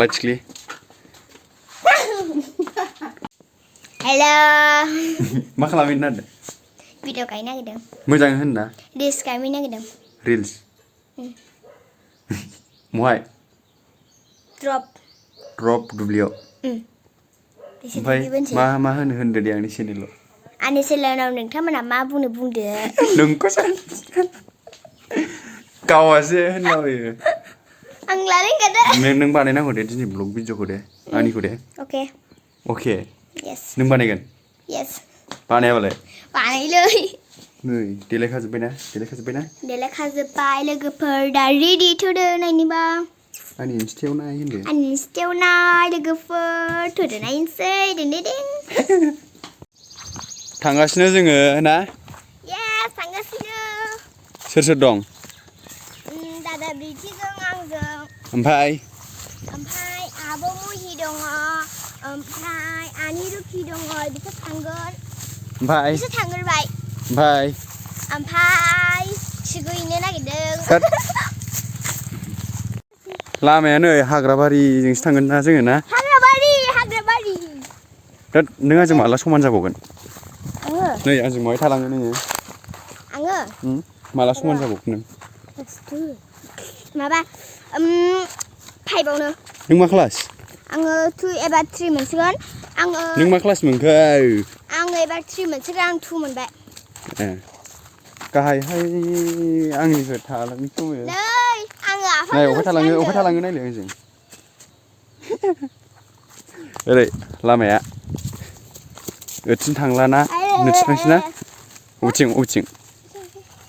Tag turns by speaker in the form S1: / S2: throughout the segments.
S1: Actually.
S2: Hello.
S1: मा खालामनो नागिरदों?
S2: भिडिअ गायनो नागिरदों।
S1: मोजां होनना।
S2: रिल्स गायनो नागिरदों।
S1: रिल्स? महाय? ड्रप दुब्लियाव। ओमफ्राय मा होनदो दे आंनि चेनेलाव।
S2: आंनि चेनेलाव नोंथांमोना मा बुंदो।
S1: नोंखौसो गावासो होनलाबायो।
S2: आं लालायखादो।
S1: नों बानायनांगौ दे दिनै ब्लग भिडिअखौ दे आंनिखौ दे। अके।
S2: Yes.
S1: नों बानायगोन?
S2: Yes.
S1: बानायाबालाय?
S2: बानायलै।
S1: नै देलायखाजोब्बाय
S2: लोगोफोर दा रेडि थुदो नायनिबा।
S1: आंनि इन्स्टायाव नाय होनदो।
S2: आंनि इन्स्टायाव नाय लोगोफोर थुदो नायनोसै दें।
S1: थांगासिनो जोङो ना?
S2: Yes, थांगासिनो।
S1: सोर दं?
S2: दादा ब्रिटिजों आंजों।
S1: ओमफ्राय
S2: आब' मुहि दङ। ओमफ्राय आनि रुखि दङ बिसोर थांगोन। बिसोर थांग्रोबाय। ओमफ्राय सिगैनो नागिरदों।
S1: लामाया नै हाग्राबारिजोंसो थांगोन ना जोङो ना?
S2: हाग्राबारि।
S1: दा नों आंजों माला समान जाबावगोन?
S2: आङो?
S1: नै आंजों महाय थालाङो नोङो?
S2: आङो?
S1: माला समान जाबावगोन नों?
S2: माबा 5आवनो।
S1: नों मा क्लास?
S2: आङो 2 एबा 3 मोनसिगोन।
S1: नों मा क्लास मोनखो?
S2: आङो एबार 3 मोनसिगोन आं 2 मोनबाय।
S1: गाहायहाय आंनिफ्राय थालांनो खोमा।
S2: नै आङो
S1: नाय अबहाय थालाङो नायलाय आंजों। ओरै लामाया ओरैथिं थांलाना नोंथिं थांसैना? अबेथिं?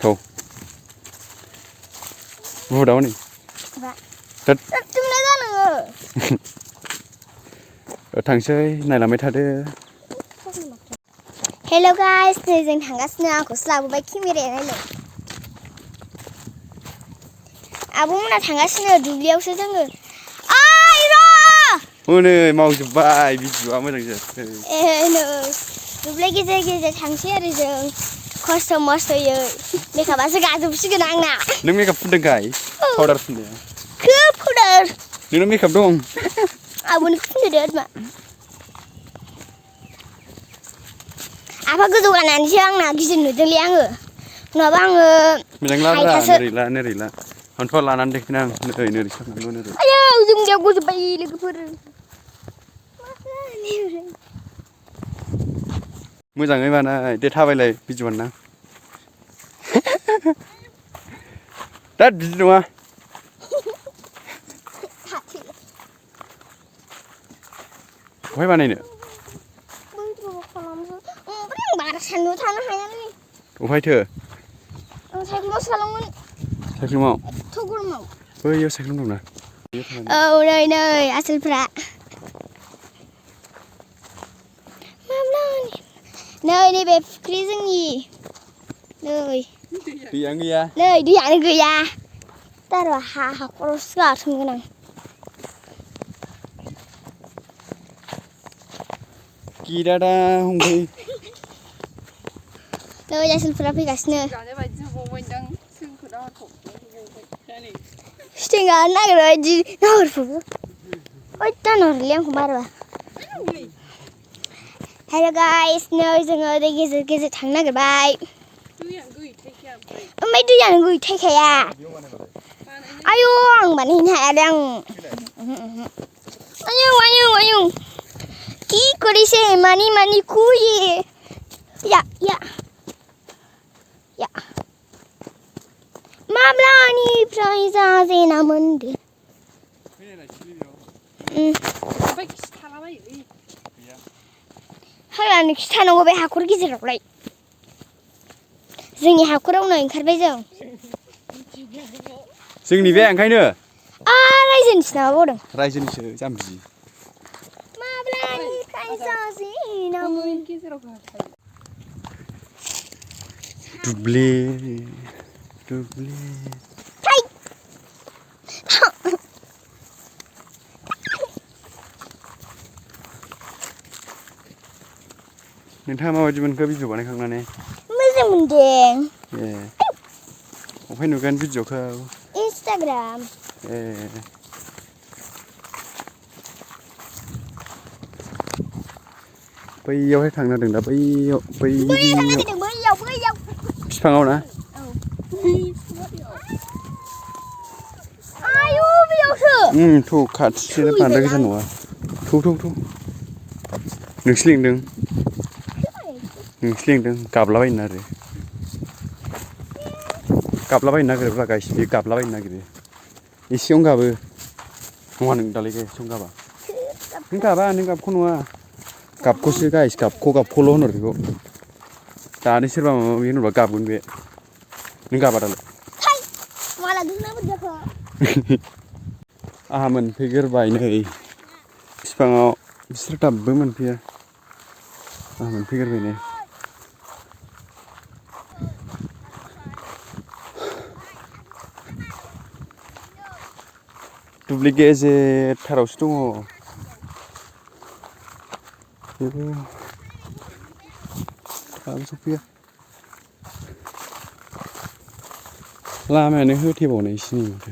S1: थौ बुहुदाव नै। थांसै नायलांबाय थादो।
S2: हेल' गाइस, नै जों थांगासिनो। आंखौसो लाबोबाय केमेराया नायलाय। आब'मोना थांगासिनो दुब्लियावसो जोङो।
S1: हनै मावजोब्बाय भिडिअ'आ मोजां जायाखै।
S2: नै दुब्लि गेजेर थांसै आरो जों खस्थ' मस्थ'यै। मेकआपआसो गाजोबसिगोन आंना।
S1: नों मेकआप फुनदोंखाय? पाउडार फुनदों?
S2: पाउडार।
S1: नोंनाव मेकआप दं?
S2: आब'नो फुनदो मा? आफा गोजौ गाननानैसो आंना गिदिर नुदोंलै आङो। नङाबा आङो
S1: मोजां नोरैला आंथ' लानानै देखायनो आं नोरै सारनांगौ नोरै।
S2: आयौ जोंनियाव गजोब्बाय लोगोफोर।
S1: मोजाङै बानाय दे थाबायलाय भिडिअ बानायना। दा बिदि नङा। बहाय बानायनो?
S2: बारा सान्दुङाव थानो हायालै।
S1: अबहायथो?
S2: आं साइकेलावसो थांगोन।
S1: साइकेलाव?
S2: एथ' गरमाव।
S1: बैयाव साइकेल दंना।
S2: औ नै आसोलफ्रा। नै नैबे फुख्रि जोंनि। नै
S1: दैयानो गैया।
S2: नै दैयानो गैया। दार' हाखरावसो गासोमगोन आं।
S1: गिदादा हमफै।
S2: नै आसोलफोरा फैगासिनो। सिथिं गानो नागिरो बिदि नाहरफबो। ओइद दानहरलै आंखौ बारबा। हेल' गाइस, नै जोङो दै गेजेर थांनो नागिरबाय। ओमफ्राय दैयानो गैथायखाया। आयौ आं बानायहैनो हाया दे आं। आयौ कि करिसे मानि कुये। या माब्लानिफ्राय जाजेनामोन दे। हाग्रानि खिथानांगौ बे हाखर गेजेरावलाय। जोंनि हाखरावनो ओंखारबाय जों।
S1: जोंनि बे ओंखायनो।
S2: रायजोनिसो नामा बावदों।
S1: रायजोनिसो जाम्बि।
S2: माब्लानिफ्राय जाजेनामोन।
S1: दुब्लि। नोंथाङा माबायदि मोनखो भिडिअ बानायखांनानै?
S2: मोजां मोनदों।
S1: अबहाय नुगोन भिडिअखौ?
S2: इन्सटाग्राम।
S1: बैयावहाय थांनो होदों दा बैयाव बिफाङाव ना थ' खाथिसो बांद्राय गोजान नङा थ' नोंसो लिंदों गाबलाबायनो आरो गाबलाबायनो नागिरोब्ला गाइस बे गाबलाबायनो नागिरो एसेयावनो गाबो नङा नों दालाय एसेयावनो गाबा नों गाबखौ नङा गाबखौसो गाइस गाबखौल' होनहर बेखौ दानि सोरबा माबा माबि होनोबा गाबगोन बे नों गाबा दालाय आहा मोनफैग्रोबाय नै बिफाङाव बिसोर दाबो मोनफैया आहा मोनफैग्रोबाय नै दुब्लि गेजेरथारावसो दङ बेबो दाबो सफैया लामायानो होथेबावनायसो नै माथो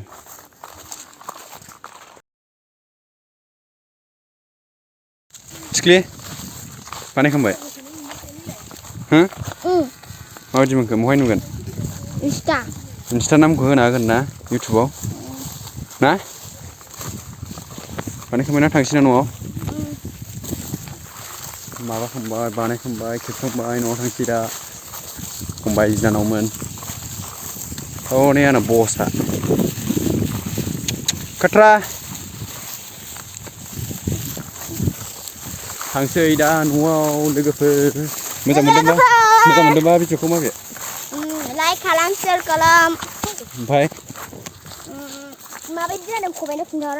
S1: थिख्लि बानायखांबाय हो माबायदि मोनखो बहाय नुगोन इन्स्टा नामखौ होना होगोन ना इउटुबाव ना बानायखांबाय ना थांसै ना न'आव माबाखांबाय बानायखांबाय खेबखांबाय न'आव थांसै दा फंबाय बिनानावमोन नै आंना बसआ खाट्रा थांसै दा न'आव लोगोफोर मोजां मोनदोंबा भिडिअखौ माबे
S2: लाइक खालाम शेयार खालाम
S1: ओमफ्राय
S2: माबायदि जादों खबाइनो खोन्थाहर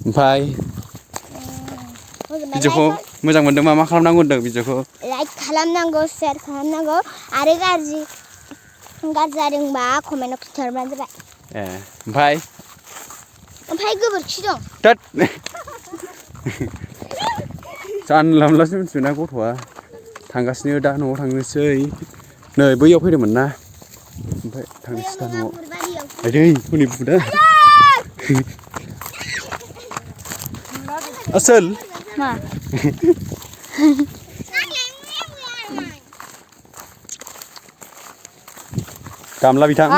S1: ओमफ्राय भिडिअखौ मोजां मोनदोंबा मा खालामनांगौ होनदों भिडिअखौ
S2: लाइक खालामनांगौ शेयार खालामनांगौ आरो गाज्रि जादोंबा कमेन्टआव खिन्थाहरबानो जाबाय ओमफ्राय गोबोरखि दं
S1: जानला मोनलासो मिथिबायना गथ'आ थांगासिनो दा न'आव थांनोसै नै बैयाव फैदोंमोन ना ओमफ्राय थांनोसै दा न'आव आइदै हनै बुदा आसोल
S2: मा
S1: गामला बिथां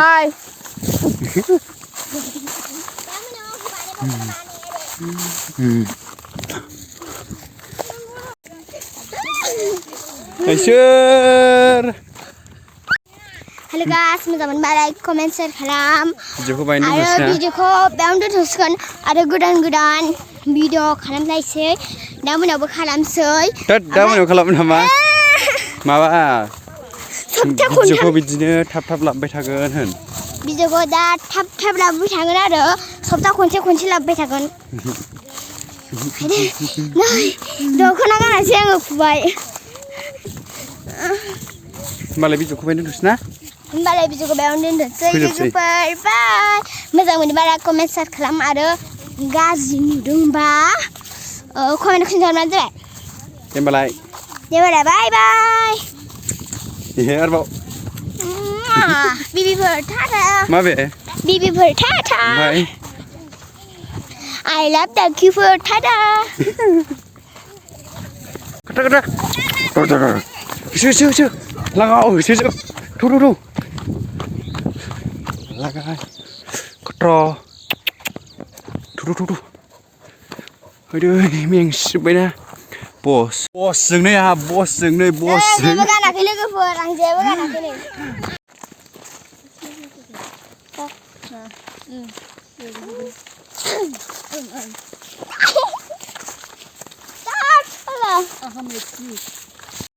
S2: हेलो गाइस मोजां मोनबा लाइक कमेन्ट शेयार खालाम
S1: भिडिअखौ बायनो
S2: आरो भिडिअखौ बेयावनो दोनथ'सिगोन आरो गोदान भिडिअ खालामलायसै दा मोनायावबो खालामसै
S1: दा मोनायाव खालामो नामा माबा भिडिअखौ बिदिनो थाब लाबोबाय थागोन होन
S2: भिडिअखौ दा थाब लाबोबाय थागोन आरो सप्ता खनसे लाबोबाय थागोन दख'ना गानासै आङो फुबाय
S1: होमबालाय भिडिअखौ बायनो दोनथ'सै ना
S2: होमबालाय भिडिअखौ बेयावनो दोनथ'सै लोगोफोर बाय मोजां मोनोबा कमेन्ट शेयार खालाम आरो गाज्रि नुदोंबा कमेन्टआव खिन्थाहरबानो जाबाय
S1: दे होमबालाय
S2: बाय बाय
S1: आरोबाव
S2: बिबिफोर टाटा
S1: माबे
S2: बिबिफोर Tata I love the keeper Tata
S1: kata sơ langau sơ thu lagai kotro thu aduh mengsibbaयना bos जों नै आहा bos जों नै bos
S2: जेबो गानाखै लोगोफोर आं जेबो गानाखै नै